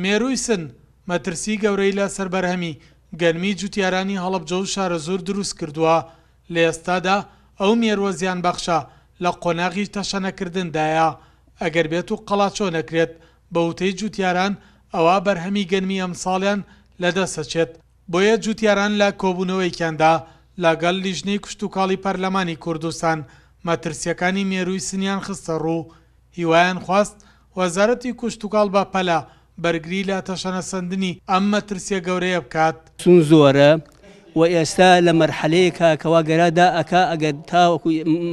مێرووی سن مەترسی گەورەی لە سەر بەرهەمی گەنمی جوتیارانی هەڵەبجە و شارەزوور دروست کردووە، لە ئێستادا ئەو مێرووە زیانبەخشە لە قۆناغی تەشەنەکردندایە، ئەگەر بێت و قەڵاچۆ نەکرێت بە وتەی جوتیاران ئەوا بەرهەمی گەنمی ئەمساڵیان لەدەست ئەچێت، بۆیە جوتیاران لە کۆبوونەوەیەکیاندا لەگەڵ لیژنەی کشتوکاڵی پەرلەمانی کوردستان مەترسییەکانی مێرووی سنیان خستەڕوو، هیوایان خواست وەزارەتی کشتوکاڵ بە پەلە بەرگری لە تەشەنەسەندنی ئەم مەترسییە گەورەیە بکات. سون زۆرە و ئێستا لە مەرحەلەیەکا کەوا گەرا دا ئەکا ئەگەر تاوەکو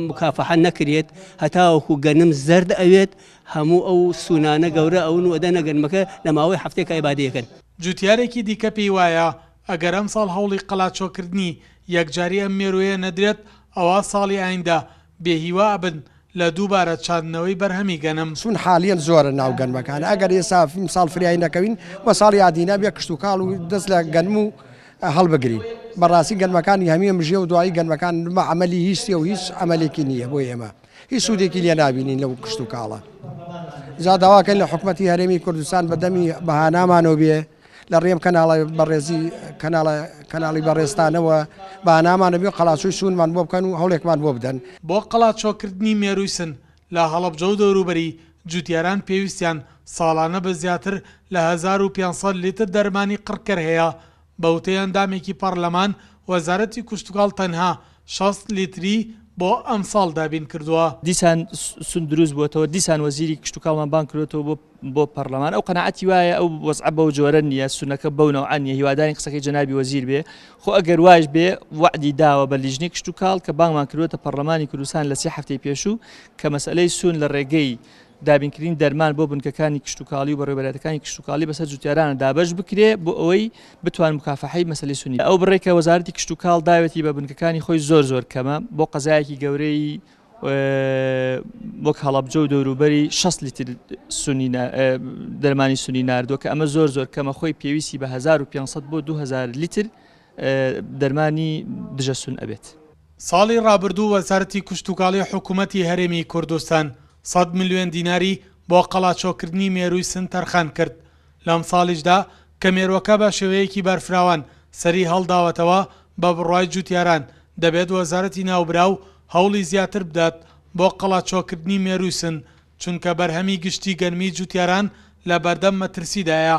مکافەحە نەکرێت هەتاوەکو گەنم زەرد ئەوێت هەموو ئەو سونانە گەورە ئەون و ئەدەنە گەنمەکە لە ماوەی هەفتەیەکا ئیبادەی ئەکەن. جوتیارێکی دیکە پێی وایە ئەگەر ئەمساڵ هەوڵی قەلاچۆکردنی یەکجاری ئەم مێروویە نەدرێت ئەوا ساڵی ئایندە بێ هیوا ئەبن لە دووبارە چاندنەوەی بەرهەمی گەنم. چون حالیەن زۆرە ناو گەنمەکان ئەگەر ئێستا ساڵ فریای نەکەوین وە ساڵی ئادینە بێ کشتوکاڵ و دەست لە گەنم و هەڵبگرین بەڕاستی گەنمەکانی هەمیە مژێ و دوایی گەنمەکان بە عەمەلی هیچ تێ و هیچ عەمەلێکی نییە بۆ ئێمە هیچ سوودێکی لێ نابینین لەو کشتوکاڵە جا داواکەین لە حکومەتی هەرێمی کوردستان بە دەمی بەهانامانەوە بێ لە ڕێم کەناڵە بەڕێزی کەناڵە کەناڵی بەڕێزتانەوە بەهانامانە بێ قەڵاچۆی سوونمان بۆ بکەن و هەوڵێکمان بۆ بدەن. بۆ قەڵاچۆکردنی مێرووی سن لە هەڵەبجە و دەوروبەری، جوتیاران پێویستیان ساڵانە بە زیاتر لە 1500 لیتر دەرمانی قڕکەر هەیە، بە وتەی ئەندامێکی پەڕلەمان، وەزارەتی کوشتوکاڵ تەنها 60 لیتری بۆ ئەمساڵ دابین کردووە. دیسان سون دروست بووەتەوە، دیسان وەزیری کشتوکاڵمان بانگ کردووەتەوە بۆ بۆ پەڕلەمان، ئەو قەناعەتی وایە ئەو وەزعە بەو جۆرە نییە، سونەکە بەو نەوعە نییە، هیوادارین قسەکەی جەنابی وەزیر بێ، خۆ ئەگەر وایش بێ وەعدی داوە بە لیژنەی کشتوکاڵ کە بانگمان کردووەتە پەڕلەمانی کوردستان لە سێ هەفتەی پێشوو کە مەسەلەی سون لە ڕێگەی دابینکردنی دەرمان بۆ بنکەکانی کشتوکاڵی و بەڕێوەبەرایەتەکانی کشتوکاڵی بەسەر جوتیارانە دابەش بکرێ بۆ ئەوەی بتوان مکافەحەی مەسەلەی سونی ئەو بڕێک کە وەزارەتی کشتوکاڵ داوێتی بە بنکەکانی خۆی زۆر زۆر کەمە بۆ قەزایەکی گەورەی وەک هەڵەبجە و دەوروبەری 60 لیتر سونی دەرمانی سونی ناردووە کە ئەمە زۆر زۆر کەمە خۆی پێویستی بە 1500 بۆ 2000 لیتر دەرمانی دژە سون ئەبێت. ساڵی ڕابردوو وەزارەتی کشتوکاڵی حکومەتی هەرێمی کوردستان 100 ملیۆن دیناری بۆ قەڵاچۆکردنی مێرووی سن تەرخان کرد، لەمساڵیشدا کە مێرووەکە بە شێوەیەکی بەرفراوان سەری هەڵداوەتەوە، بە بڕوای جوتیاران دەبێت وەزارەتی ناوبراو هەوڵی زیاتر بدات بۆ قەڵاچۆکردنی مێرووی سن، چونکە بەرهەمی گشتی گەنمی جوتیاران لە بەردەم مەترسیدایە،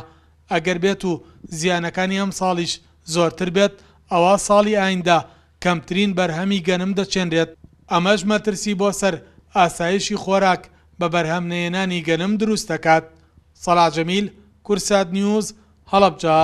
ئەگەر بێت و زیانەکانی ئەمساڵیش زۆرتر بێت ئەوا ساڵی ئایندە کەمترین بەرهەمی گەنم دەچێنرێت، ئەمەش مەترسی بۆ سەر ئاسایشی خۆراک بە بەرهەمنەهێنانی گەنم دروست دەکات. سەڵاح جەمیل، کوردسات نیوز، هەڵەبجە.